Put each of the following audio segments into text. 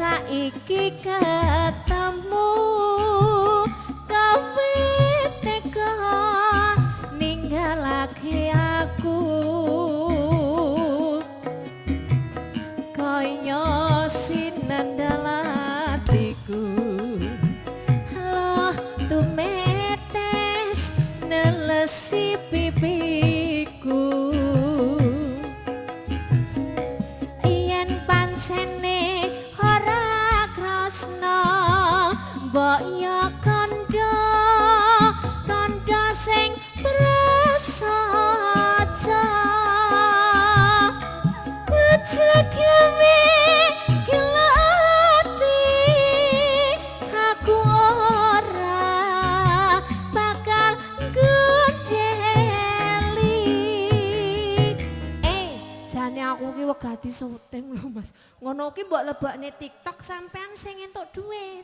Saiki ketemu kowe teka ninggalake aku kaya sinandal atiku loh tumetes nelesi pipiku yen pancene ora krasna mbok yo kandha kandha sing prasaja gawe gelati aku ora bakal nggodeli. Jane aku ki wegah di syuting lho Mas. Ngono ki mbok lebokne TikTok sampean sing entuk duit.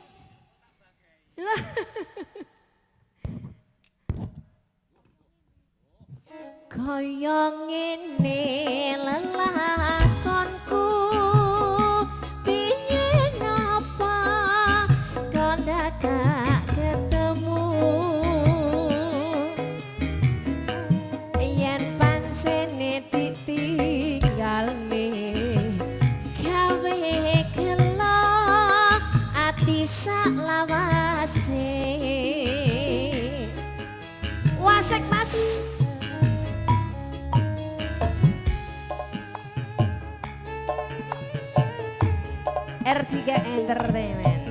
Kaya ngene lelakonku piye napa kon dadak ketemu yen pancene ditinggalne gawe gelo ati sak lawase. Wasek Mas. R3 Entertainment.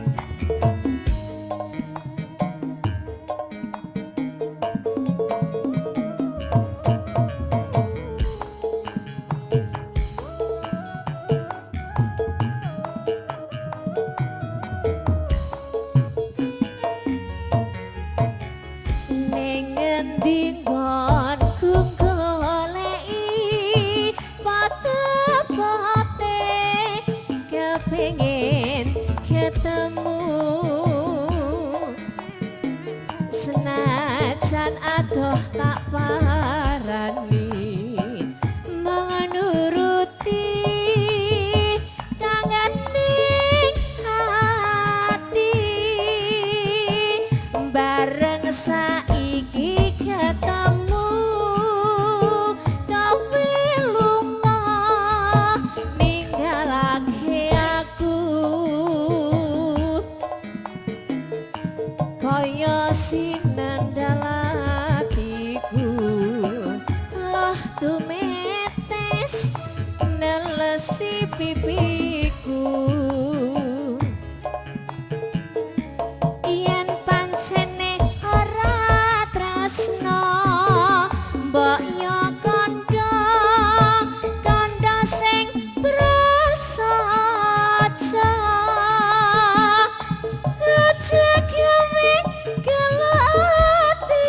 Ning ngendi nggonku goleki pote-pote kepengin ketemu senajan adoh tak parani menuruti kangen ning hati bareng saiki ketemu kowe lunga ninggalake aku kaya sinandal atiku loh tumetes nelesi pipiku yen pancene ora tresna mbok yo kandha kandha sing prasaja aja gawe gelati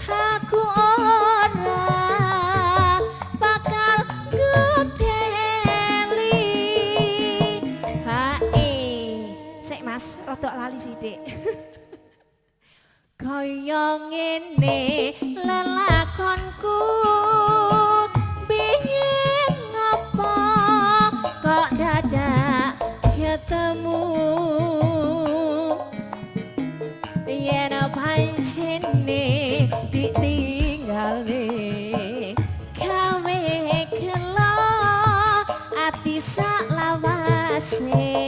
aku ora bakal nggodeli. Hae. Sik Mas, rodok lali sithik. Kaya ngene lelakonku biyen ngopo kok dadak ketemu yen pancene ditinggalne gawe gelo ati sak lawase.